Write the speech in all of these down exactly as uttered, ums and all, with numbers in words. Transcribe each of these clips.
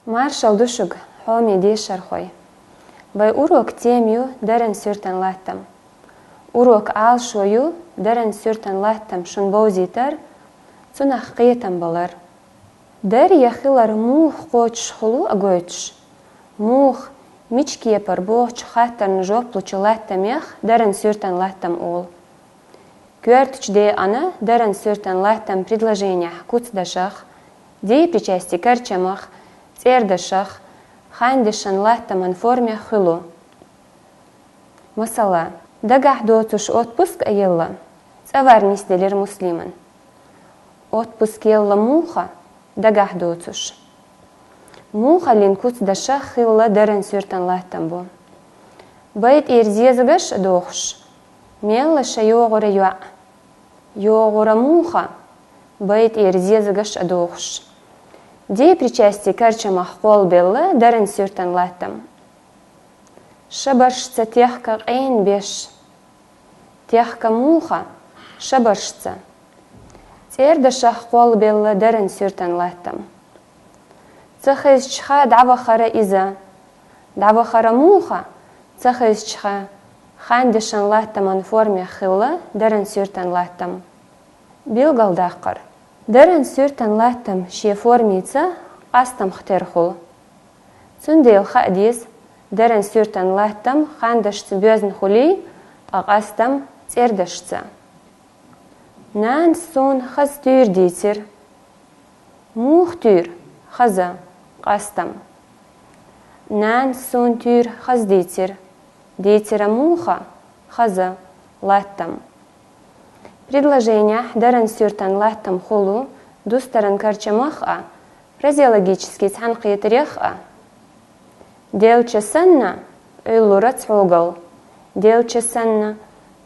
Маршал ду шуга, хьоме дешархой! Вай урок тема ю даран суьртан латтам. Урок Ӏалашо ю даран суьртан латтам шун бовзийтар, цунах кхетам балар. Дар я хилар муха кхочуш хул а гойтуш, муха, мича кепара бохучу хаттарна жоп лучу латтамех даран суьртан латтам олу. Коьртачу декъана даран суьртан латтам предложенехь куцдашах, деепричастин карчамах, цӀердашах, хандешан латтаман формех хуьлу. Масала, дагахь доцуш отпуск а елла, цӀа вар нисделира Муслиман. Отпуск елла муха? Дагахь доцуш. Мухаллин куцдашах хилла даран суьртан латтам бу. Бай тӀера зезагаш а дохуш, мелла ша йогӀура йоӀ. ЙогӀура муха? Бай тӀера зезагаш а дохуш. Деепричастин карчамах кхоллабелла даран суьртан латтам. Шабаршца техка къена беш. Техка муха? Шабаршца. ЦӀердашах кхоллабелла даран суьртан латтам. Ца хезча ха дӀавахара иза. ДӀавахара муха? Ца хезча ха. Хандешан латтаман формех хилла даран суьртан латтам. Билгалдаккхар. Даран суьртан латтам шен формица къастамах тера хуьлу. Цундела хаа деза, даран суьртан латтам хандашца боьзна хуьлий, ткъа къастам цӀердашца. Нанас суна хаза туьйра дийцира. Муха туьйра? Хаза. Къастам. Нанас суна туьйра хаза дийцира. Дийцира муха? Хаза. Латтам. Предложенехь даран суьртан латтам хуьлу дустаран карчамах а, фразеологически цхьаьнакхетарех а. Делча санна, Ӏуьллура цхьогал. Делча санна,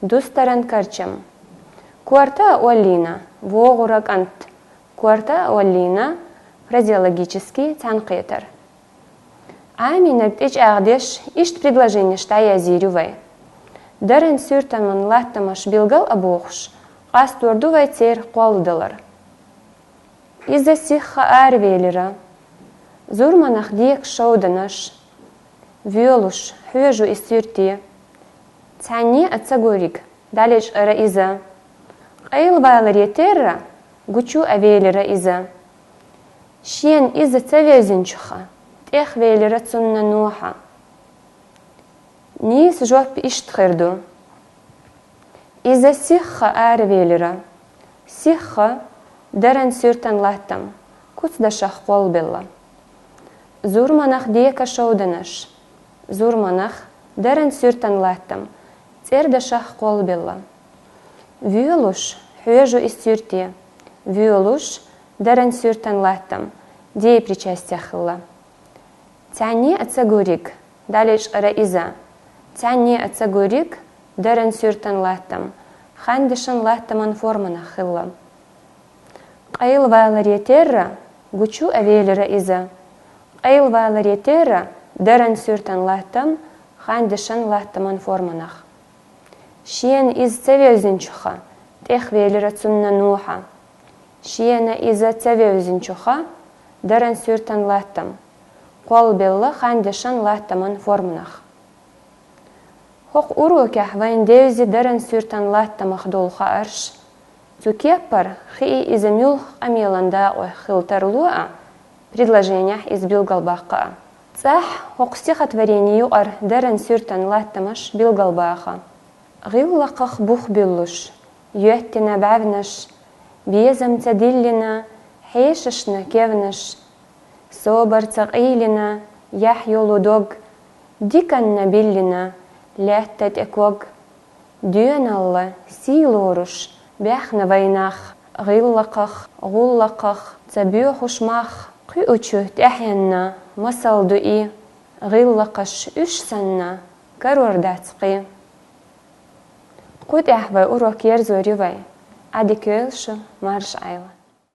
дустаран карчам. Корта а оллийна, вогӀура кӀант. Корта а оллийна, фразеологически цхьаьнакхетар. Ӏамийнарг тӀечӀагӀдеш, иштта предложенеш дӀаязйийр ю вай. Даран суьртан латтамаш билгал а бохуш, къастор ду вай церан кхолладалар. Иза сихха аравелира. Зурманах дека шовданаш. Воьлуш, хьоьжу и суьрте. Цхьанне а ца гуриг, дӀалечкъара иза. Къайлаваларе терра, гучу а велира иза. Шена иза ца вевзинчуха, тӀехвелира цунна Нухьа. Нийса жоп иштта хир ду. Иза сихха аравелира. Сихха, даран суьртан латтам, куцдашах кхоллабелла. Зурманах дека шовданаш. Зурманах, даран суьртан латтам, цӀердашах кхоллабелла. Воьлуш, хьоьжу и суьрте. Воьлуш, даран суьртан латтам, деепричастех хилла. Цхьанне а ца гуриг, дӀалечкъара иза. Цхьанне а ца гуриг, даран суьртан латтам, хандешан латтаман форманах хилла. Къайлаваларе терра, гучу а велира иза. Къайлаваларе терра, даран суьртан латтам, хандешан латтаман форманах. Шена иза ца вевзинчуха, тӀехвелира цунна Нухьа. Шена иза ца вевзинчуха, даран суьртан латтам, кхоллабелла хандешан латтаман форманах. ХӀокху урокехь вайна девзи даран суьртан латтамах долу хаарш. Цу кеппара хии иза муьлха къамелан дакъойх хила тарло а, предложенехь иза билгалбаккха а. ЦӀахь хӀокху стихотворени юкъара даран суьртан латтамаш билгалбаха. ГӀиллакхах бух буьллуш, йоьттина бӀаьвнаш, безам ца диллина, хьешашна кевнаш, собар ца къийлина, яхь йолу дог, диканна биллина, лаьтта тӀе ког. Доьналла, сий лоруш, баьхна вай нах, гӀиллакхах, гӀуллакхах ца боьхуш мах, кхуьучу тӀаьхьенна масал ду и, гӀиллакхаш уьш санна, карор дац кхин. Кху тӀехь вай урок ерзор ю вай. Ӏадика йойла шу, марша Ӏайла.